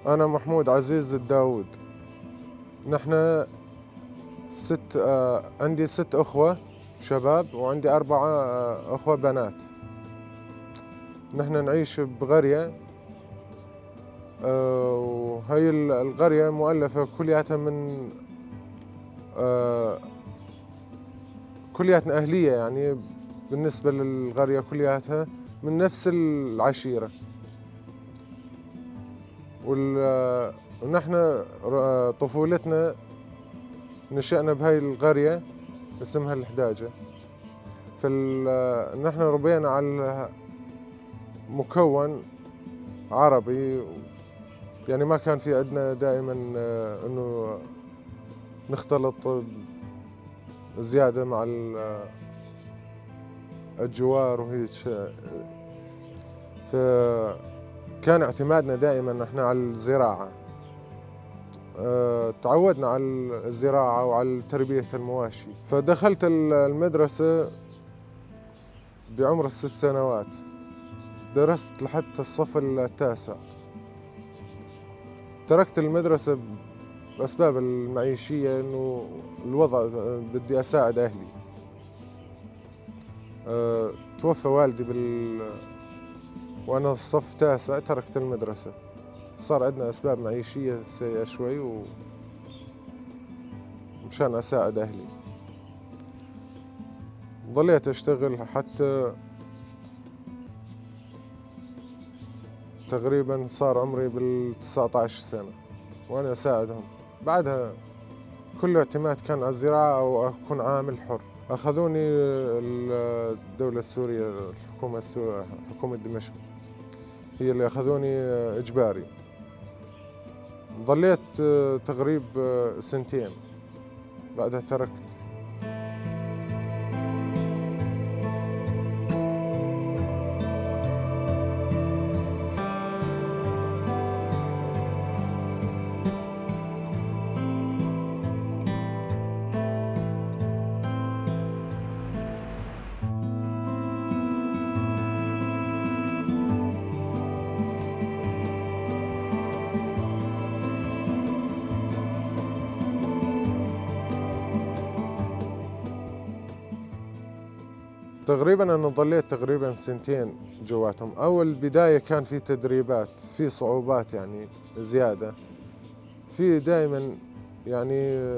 أنا محمود عزيز الداود. نحن ست، عندي 6 أخوة شباب وعندي 4 أخوة بنات. نحن نعيش بقرية، وهي القرية مؤلفة كلياتها من كلياتنا أهلية، يعني بالنسبة للقرية كلياتها من نفس العشيرة. ونحن طفولتنا نشأنا بهاي القرية اسمها الحداجة. نحن ربينا على مكون عربي، يعني ما كان في عندنا دائما انه نختلط زيادة مع الجوار وهيك. فكان اعتمادنا دائما نحن على الزراعة، تعودنا على الزراعة وعلى تربية المواشي. فدخلت المدرسة بعمر 6 سنوات، درست لحتى الصف التاسع. تركت المدرسة بأسباب المعيشية، إنه الوضع بدي أساعد أهلي. توفى والدي وأنا صف تاسع، تركت المدرسة. صار عندنا أسباب معيشية سيئة شوي ومشان أساعد أهلي ضليت أشتغل حتى تقريبا صار عمري بال19 سنة وأنا أساعدهم. بعدها كل اعتماد كان على الزراعة أو أكون عامل حر. أخذوني الدولة السورية، الحكومة السورية، حكومة دمشق هي اللي أخذوني إجباري. ضليت تقريب سنتين، بعدها تركت. تقريبا أنا ضليت تقريبا سنتين جواتهم. أول بداية كان في تدريبات، في صعوبات يعني زيادة، في دائما يعني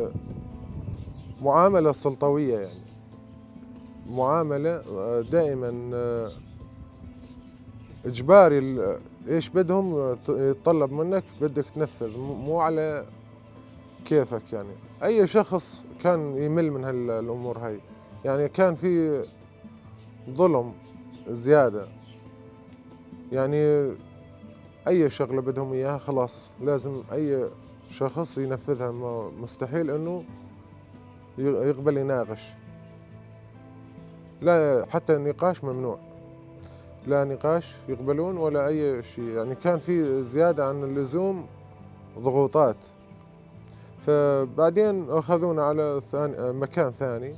معاملة سلطوية، يعني معاملة دائما إجباري، إيش بدهم يتطلب منك بدك تنفذ، مو على كيفك. يعني أي شخص كان يمل من هالأمور هاي، يعني كان في ظلم زيادة، يعني أي شغلة بدهم إياها خلاص لازم أي شخص ينفذها، مستحيل إنه يقبل يناقش، لا حتى النقاش ممنوع، لا نقاش يقبلون ولا أي شيء. يعني كان في زيادة عن اللزوم ضغوطات. فبعدين أخذونا على مكان ثاني،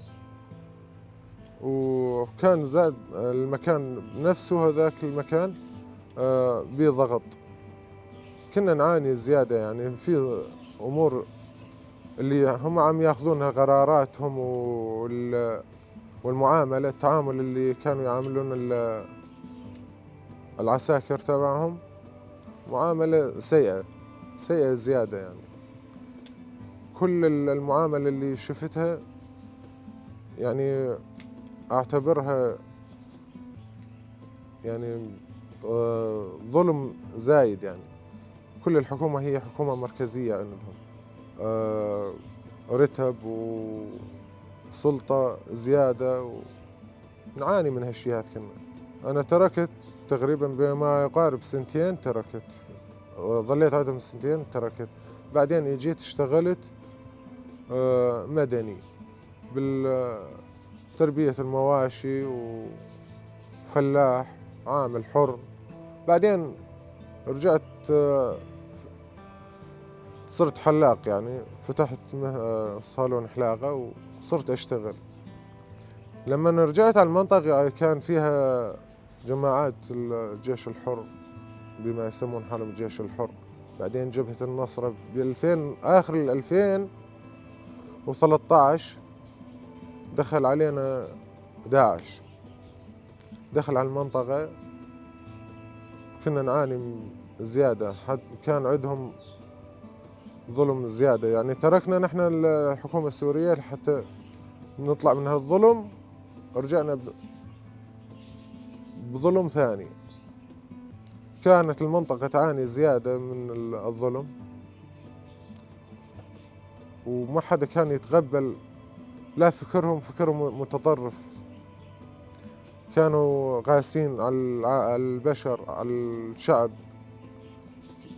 وكان زاد المكان نفسه هذاك المكان بضغط، كنا نعاني زيادة. يعني في أمور اللي هم عم ياخذونها قراراتهم والمعاملة، التعامل اللي كانوا يعاملون العساكر تبعهم معاملة سيئة، سيئة زيادة. يعني كل المعاملة اللي شفتها يعني أعتبرها يعني ظلم زايد. يعني كل الحكومة هي حكومة مركزية عندهم، رتب وسلطة زيادة، ونعاني من هالشيء هذا كنا. أنا تركت تقريبا بما يقارب سنتين، تركت، ظليت عندهم سنتين تركت. بعدين اجيت اشتغلت مدني بالتربية المواشي وفلاح عامل حر. بعدين رجعت صرت حلاق، يعني فتحت صالون حلاقة وصرت أشتغل. لما رجعت على المنطقة كان فيها جماعات الجيش الحر، بما يسمون حالهم الجيش الحر. بعدين جبهة النصرة. بالألفين، آخر 2013 دخل علينا داعش، دخل على المنطقة. كنا نعاني زيادة، كان عندهم ظلم زيادة، يعني تركنا نحن الحكومة السورية حتى نطلع من هالظلم، رجعنا بظلم ثاني. كانت المنطقة تعاني زيادة من الظلم، وما حدا كان يتقبل لا فكرهم، فكرهم متطرف، كانوا قاسين على البشر، على الشعب،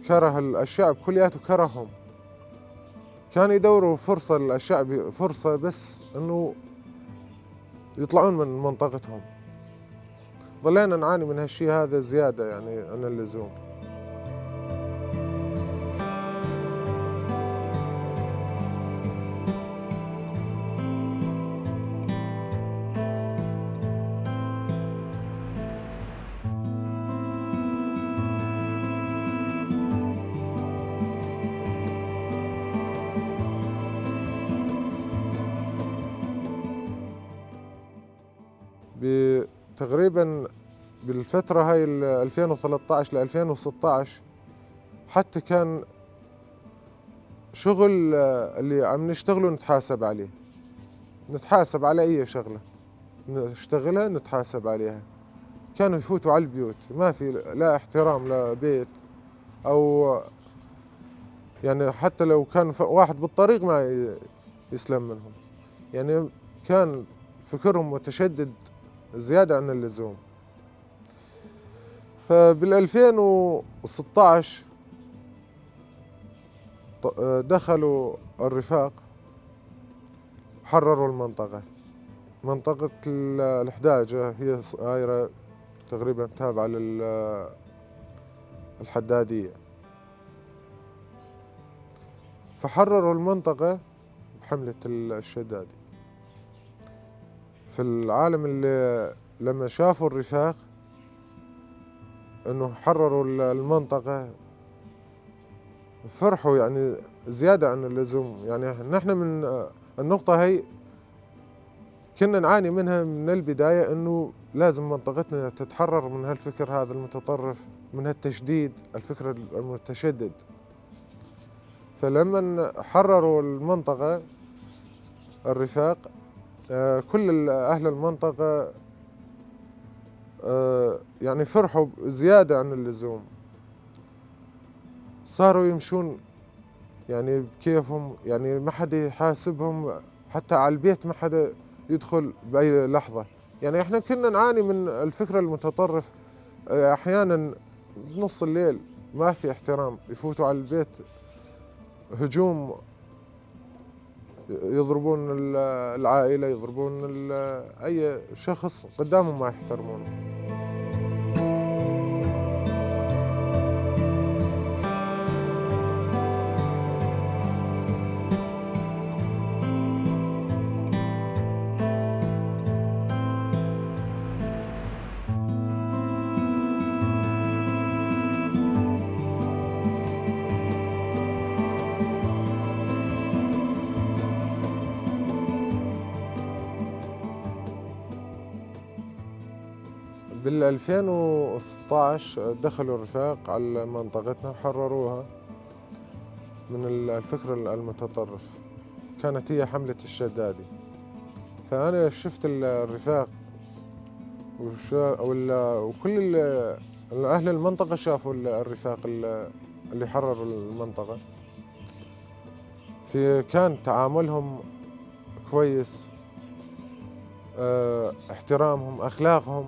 كره الشعب كلياته كرههم. كانوا يدوروا فرصة للشعب، فرصة بس إنه يطلعون من منطقتهم. ظلينا نعاني من هالشي هذا زيادة يعني عن اللزوم. تقريبا بالفترة هاي 2013 ل 2016 حتى كان شغل اللي عم نشتغله نتحاسب عليه، نتحاسب على أي شغلة نشتغلها نتحاسب عليها. كانوا يفوتوا على البيوت، ما في لا احترام لا بيت، أو يعني حتى لو كان واحد بالطريق ما يسلم منهم. يعني كان فكرهم متشدد زيادة عن اللزوم. فبال2016 دخلوا الرفاق، حرروا المنطقة، منطقة الحداجة هي صايرة تقريبا تابعة للحدادية. فحرروا المنطقة بحملة الشدادي. في العالم اللي لما شافوا الرفاق انه حرروا المنطقة فرحوا يعني زيادة عن اللزوم. يعني نحن من النقطة هي كنا نعاني منها من البداية، انه لازم منطقتنا تتحرر من هالفكر هذا المتطرف، من هالتشديد، الفكر المتشدد. فلما حرروا المنطقة الرفاق، كل أهل المنطقة يعني فرحوا زيادة عن اللزوم، صاروا يمشون يعني بكيفهم، يعني ما حدا يحاسبهم، حتى على البيت ما حدا يدخل بأي لحظة. يعني احنا كنا نعاني من الفكر المتطرف، أحيانا بنص الليل ما في احترام، يفوتوا على البيت هجوم، يضربون العائلة، يضربون أي شخص قدامهم ما يحترمونه. بال2016 دخلوا الرفاق على منطقتنا وحرروها من الفكر المتطرف، كانت هي حملة الشدادي. فأنا شفت الرفاق وكل أهل المنطقة شافوا الرفاق اللي حرروا المنطقة، في كان تعاملهم كويس، احترامهم، أخلاقهم.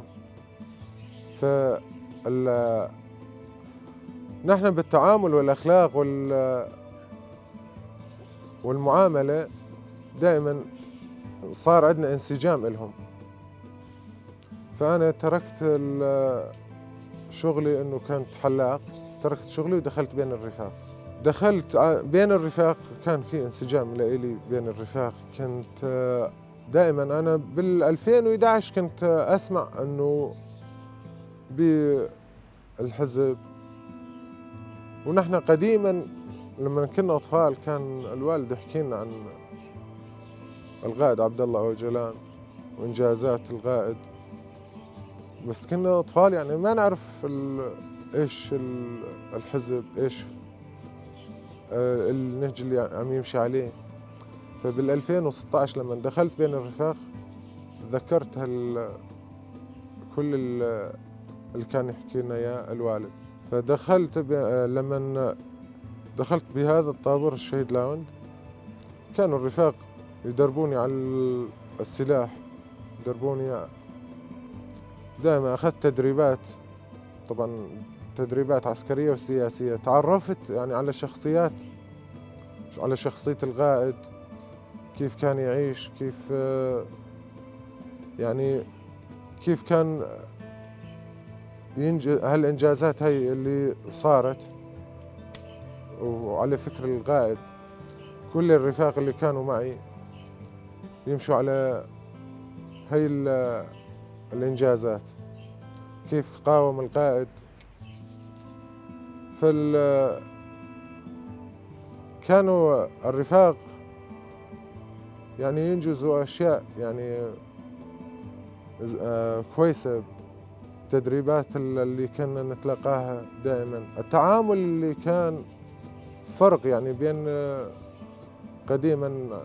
نحن بالتعامل والأخلاق والمعاملة دائما صار عندنا انسجام لهم. فأنا تركت شغلي، إنه كنت حلاق، تركت شغلي ودخلت بين الرفاق. دخلت بين الرفاق كان في انسجام لإلي بين الرفاق. كنت دائما أنا بال2011 كنت أسمع إنه بالحزب ونحن قديما لما كنا أطفال كان الوالد يحكي لنا عن القائد عبد الله أوجلان وإنجازات القائد، بس كنا أطفال يعني ما نعرف إيش الحزب، إيش النهج اللي عم يمشي عليه. فبال2016 لما دخلت بين الرفاق تذكرت كل اللي كان يحكي لنا إياه الوالد. فدخلت لما دخلت بهذا الطابور الشهيد لاوند، كانوا الرفاق يدربوني على السلاح، يدربوني دائما. أخذت تدريبات، طبعا تدريبات عسكرية وسياسية. تعرفت يعني على شخصيات، على شخصية القائد، كيف كان يعيش، كيف يعني كيف كان ينجز هالإنجازات هي اللي صارت. وعلى فكر القائد كل الرفاق اللي كانوا معي يمشوا على هي الإنجازات، كيف قاوم القائد. كانوا الرفاق يعني ينجزوا أشياء يعني كويسة. التدريبات اللي كنا نتلقاها دائما، التعامل اللي كان فرق يعني بين قديما.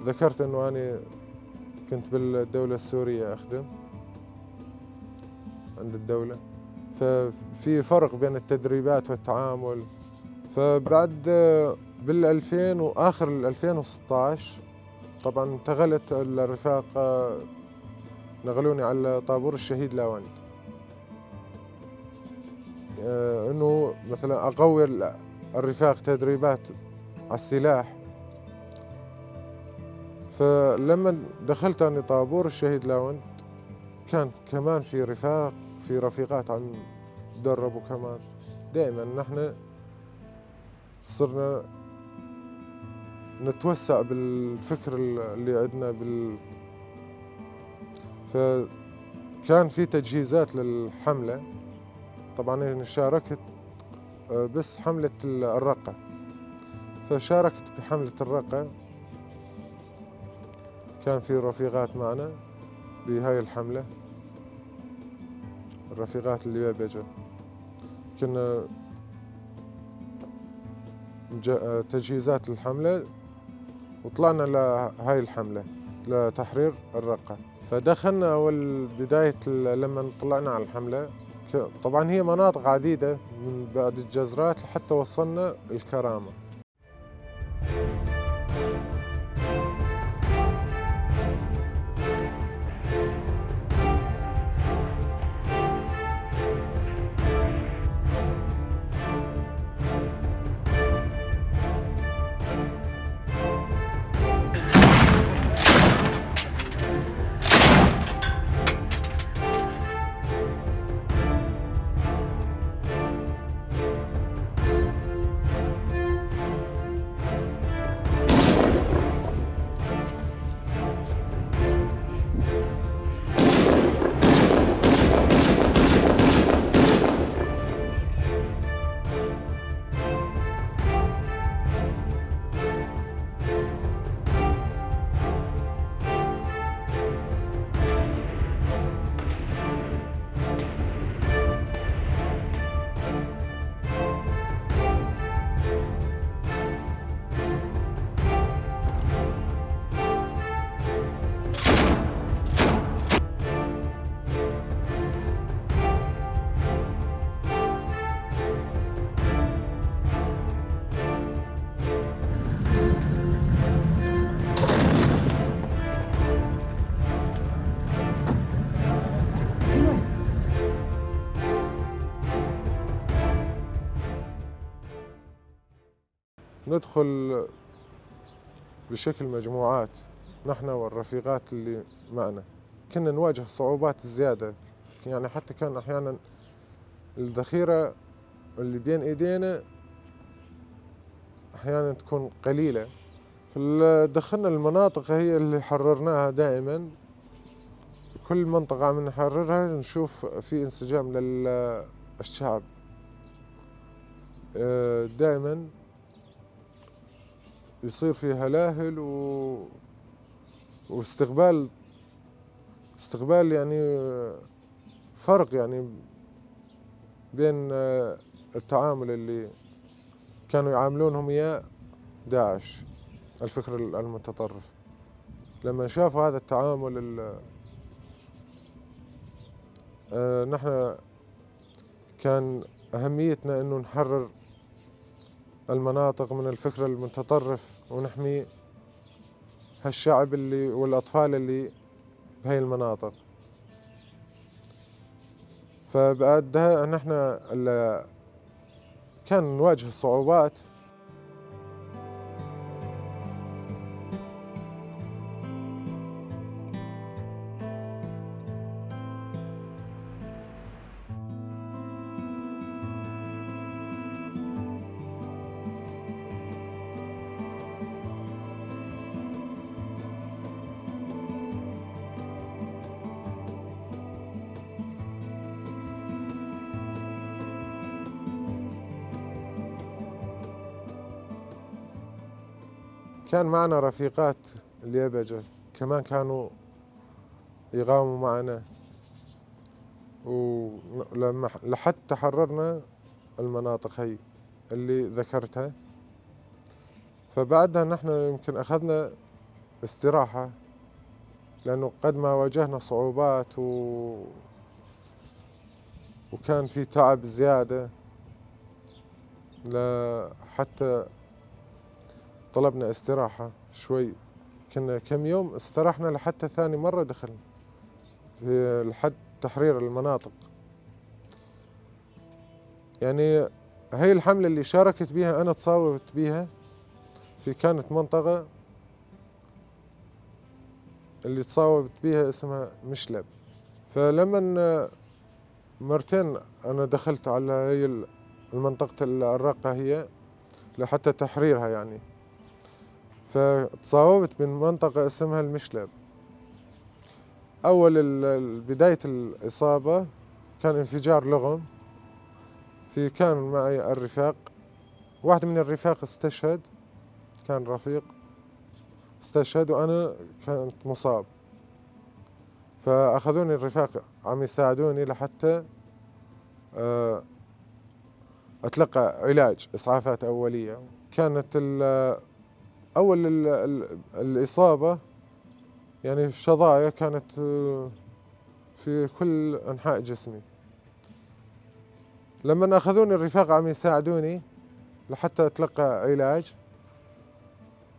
ذكرت أنه أنا كنت بالدولة السورية أخدم عند الدولة، ففي فرق بين التدريبات والتعامل. فبعد بالألفين وآخر الألفين وستاعش طبعا انتقلت الرفاق، نقلوني على طابور الشهيد لاوند، انه مثلا اقوي الرفاق تدريبات على السلاح. فلما دخلت أنا طابور الشهيد لاوند كان كمان في رفاق، في رفيقات عم يدربوا كمان. دائما نحن صرنا نتوسع بالفكر اللي عندنا فكان في تجهيزات للحملة. طبعا أنا شاركت بس حملة الرقة، فشاركت بحملة الرقة، كان في رفيقات معنا بهاي الحملة، الرفيقات اللي بيجوا. كنا تجهيزات الحملة وطلعنا لهاي الحملة لتحرير الرقة. فدخلنا أول بداية لما طلعنا على الحملة، طبعا هي مناطق عديدة من بعد الجزرات لحتى وصلنا الكرامة. ندخل بشكل مجموعات نحن والرفيقات اللي معنا. كنا نواجه صعوبات زيادة، يعني حتى كان أحيانا الذخيرة اللي بين إيدينا أحيانا تكون قليلة. دخلنا المناطق هي اللي حررناها دائما، كل منطقة عم نحررها نشوف في انسجام للشعب. دائما يصير في هلاهل واستقبال يعني فرق يعني بين التعامل اللي كانوا يعاملونهم إياه داعش، الفكر المتطرف. لما شافوا هذا التعامل نحن كان أهميتنا إنه نحرر المناطق من الفكر المتطرف ونحمي هالشعب اللي والأطفال اللي بهاي المناطق. فبعدها نحن كان نواجه صعوبات. كان معنا رفيقات اليبجة كمان كانوا يقاوموا معنا، ولما لحتى حررنا المناطق هي اللي ذكرتها. فبعدها نحن يمكن أخذنا استراحة، لأنه قد ما واجهنا صعوبات وكان في تعب زيادة، لحتى طلبنا استراحة شوي. كنا كم يوم استراحنا لحتى ثاني مرة دخلنا في لحد تحرير المناطق. يعني هي الحملة اللي شاركت بيها أنا تصاوبت بيها في كانت منطقة اللي تصاوبت بيها اسمها مشلب. فلما مرتين أنا دخلت على هي المنطقة الرقة هي لحتى تحريرها يعني، فتصاوبت من منطقة اسمها المشلب. أول بداية الإصابة كان انفجار لغم، في كان معي الرفاق، واحد من الرفاق استشهد، كان رفيق استشهد وأنا كنت مصاب. فأخذوني الرفاق عم يساعدوني لحتى أتلقى علاج إسعافات أولية. كانت أول الإصابة يعني شظايا كانت في كل أنحاء جسمي. لما أخذوني الرفاق عم يساعدوني لحتى أتلقى علاج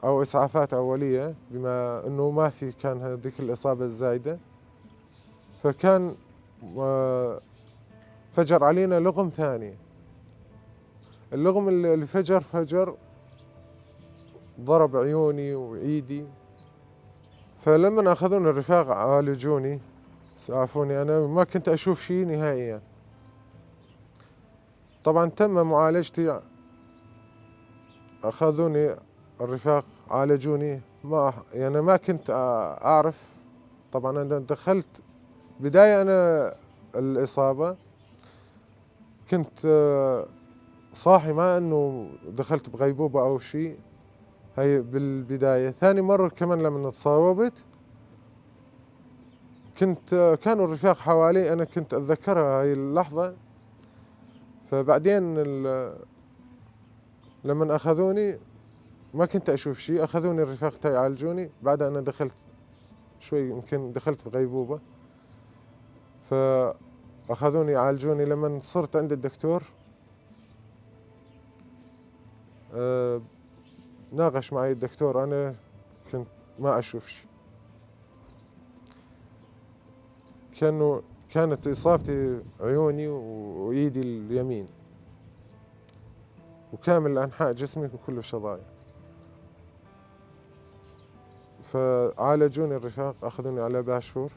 أو إسعافات أولية، بما أنه ما في كان هذيك الإصابة الزايدة، فكان فجر علينا لغم ثاني. اللغم اللي فجر ضرب عيوني وإيدي. فلما أخذوني الرفاق عالجوني سعفوني، أنا ما كنت أشوف شيء نهائيا. طبعا تم معالجتي، أخذوني الرفاق عالجوني، ما يعني ما كنت أعرف. طبعا أنا دخلت بداية أنا الإصابة كنت صاحي، ما أنه دخلت بغيبوبة أو شيء هي بالبداية. ثاني مرة كمان لما تصاوبت كنت كانوا الرفاق حوالي، أنا كنت أتذكرها هاي اللحظة. فبعدين لما أخذوني ما كنت أشوف شيء، أخذوني الرفاق يعالجوني. بعدها أنا دخلت شوي يمكن دخلت بغيبوبة، فأخذوني يعالجوني. لما صرت عند الدكتور ناقش معي الدكتور، أنا كنت ما أشوف شيء، كانت إصابتي عيوني وإيدي اليمين وكامل أنحاء جسمي كله شظايا. فعالجوني الرفاق، أخذوني على باشور.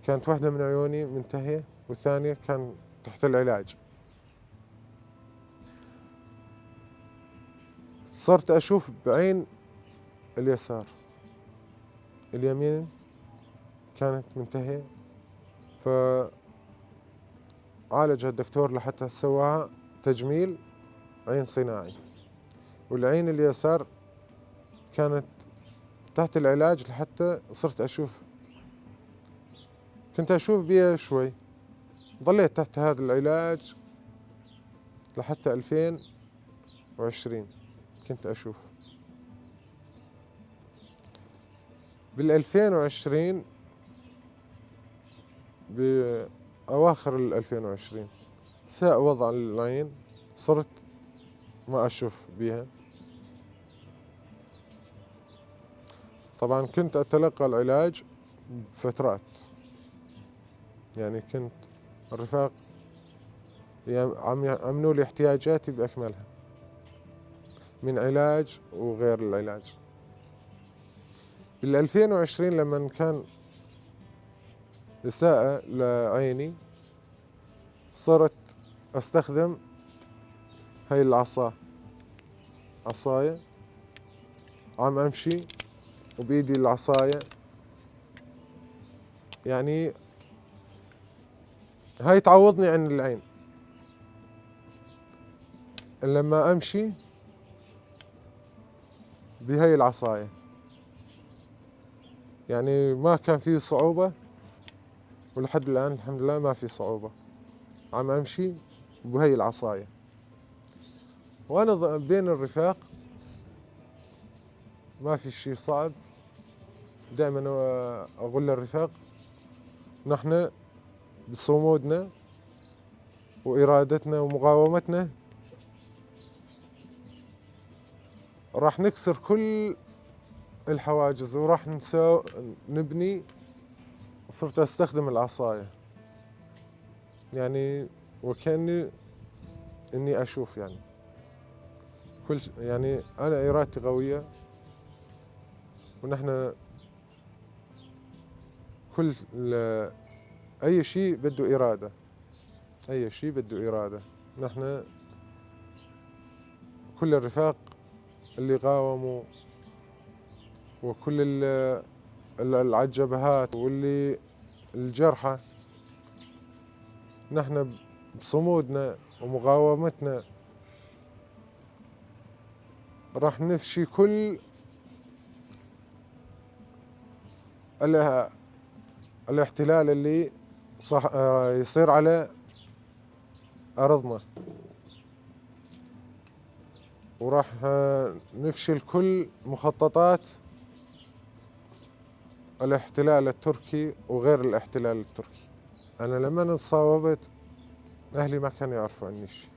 كانت واحدة من عيوني منتهية والثانية كان تحت العلاج. صرت أشوف بعين اليسار، اليمين كانت منتهية. فعالجها الدكتور لحتى سواها تجميل عين صناعي، والعين اليسار كانت تحت العلاج لحتى صرت أشوف، كنت أشوف بيها شوي. ضليت تحت هذا العلاج لحتى 2020 كنت أشوف. بال2020، بأواخر 2020 ساء وضع العين، صرت ما أشوف بيها. طبعا كنت أتلقى العلاج بفترات، يعني كنت الرفاق عم يأمنوا لي احتياجاتي بأكملها من علاج وغير العلاج. بال2020 لما كان إساءة لعيني صرت أستخدم هاي العصا، عصاية عم أمشي وبإيدي العصاية، يعني هاي تعوضني عن العين. لما أمشي بهاي العصاية يعني ما كان في صعوبة، ولحد الآن الحمد لله ما في صعوبة، عم أمشي بهاي العصاية. وأنا بين الرفاق ما في شيء صعب، دائما أقول للرفاق نحن بصمودنا وإرادتنا ومقاومتنا راح نكسر كل الحواجز وراح نبني. صرت أستخدم العصاية يعني وكأني إني أشوف، يعني كل يعني أنا إرادتي قوية، ونحن كل أي شيء بده إرادة، أي شيء بده إرادة. نحن كل الرفاق اللي قاوموا وكل العجبهات واللي الجرحى، نحن بصمودنا ومقاومتنا راح نفشي كل الاحتلال اللي صح يصير على أرضنا، وراح نفشل كل مخططات الاحتلال التركي وغير الاحتلال التركي. أنا لما انصابت أهلي ما كانوا يعرفوا عني شيء،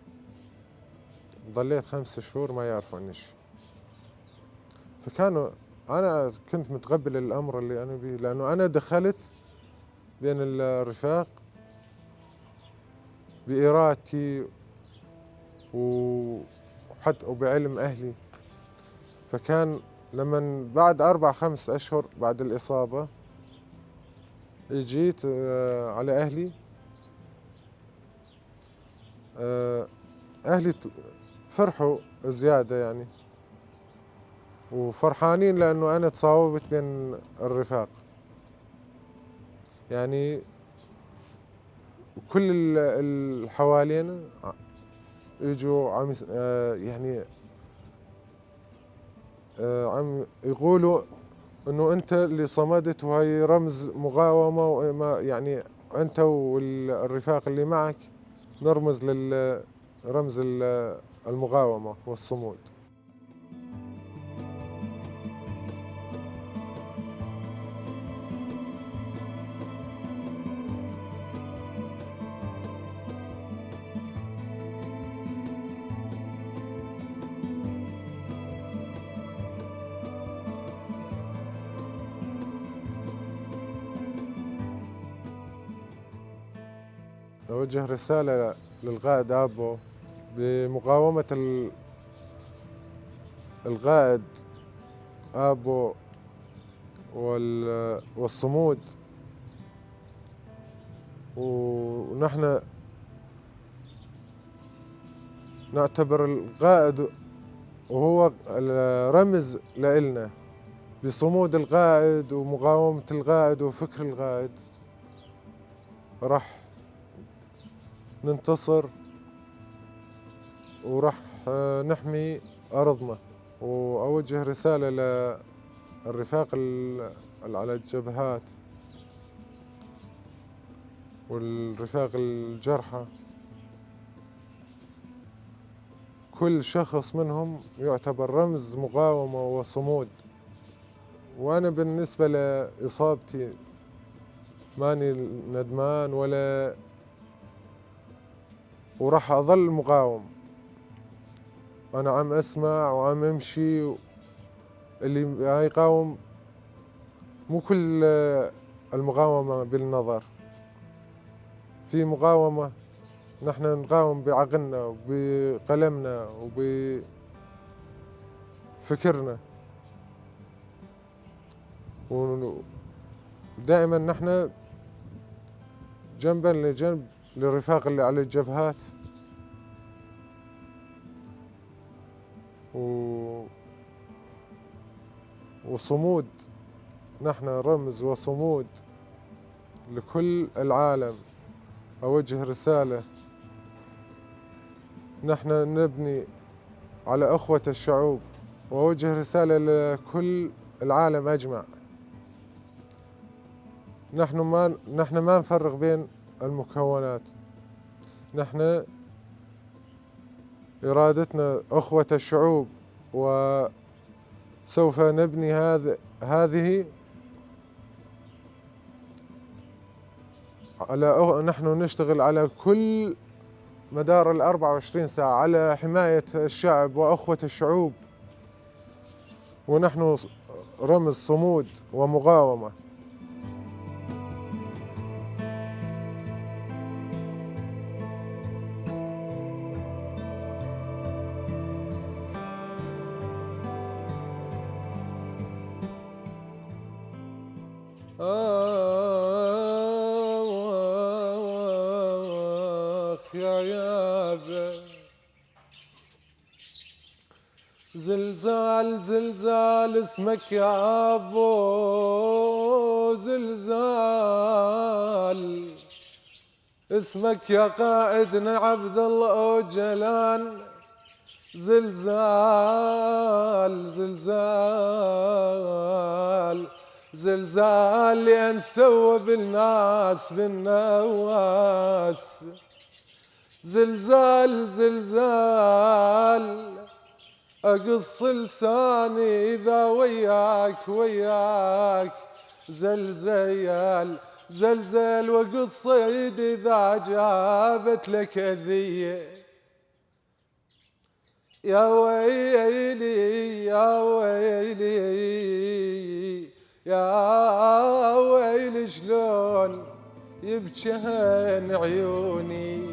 ضليت 5 شهور ما يعرفوا عني شيء. فكانوا أنا كنت متقبل الأمر اللي أنا بيه، لأنه أنا دخلت بين الرفاق بإرادتي وحتى وبعلم أهلي. فكان لما بعد 4-5 أشهر بعد الإصابة جيت على أهلي، أهلي فرحوا زيادة يعني، وفرحانين لأنه أنا تصاوبت بين الرفاق. يعني كل اللي حوالينا اجوا عم يعني عم يقولوا انه انت اللي صمدت، وهي رمز مقاومة، وما يعني انت والرفاق اللي معك نرمز للرمز المقاومة والصمود. أوجه رسالة للقائد أبو بمقاومة القائد أبو والصمود، ونحن نعتبر القائد وهو رمز لإلنا بصمود القائد ومقاومة القائد وفكر القائد. راح ننتصر وراح نحمي أرضنا. وأوجه رسالة للرفاق على الجبهات والرفاق الجرحى، كل شخص منهم يعتبر رمز مقاومة وصمود. وأنا بالنسبة لإصابتي ماني ندمان ولا، وراح أظل مقاوم. أنا عم أسمع وعم أمشي، اللي ما يقاوم مو كل المقاومة بالنظر، في مقاومة نحن نقاوم بعقلنا وبقلمنا وبفكرنا، ودائما نحن جنبا لجنب للرفاق اللي على الجبهات. وصمود، نحن رمز وصمود لكل العالم. أوجه رسالة، نحن نبني على أخوة الشعوب، وأوجه رسالة لكل العالم أجمع. نحن ما نفرق بين المكونات، نحن إرادتنا أخوة الشعوب، وسوف نبني هذه على نحن نشتغل على كل مدار 24 ساعة على حماية الشعب وأخوة الشعوب، ونحن رمز صمود ومقاومة. آخ يا يابا، زلزال زلزال اسمك يا أبو زلزال، اسمك يا قائدنا عبد الله أوجلان. زلزال زلزال زلزال لأن سوى بالناس بالنواس. زلزال زلزال أقص لساني إذا وياك وياك. زلزال زلزال وقص ايدي إذا جابت لك أذية. يا ويلي يا ويلي يا ويلي شلون يبكين عيوني.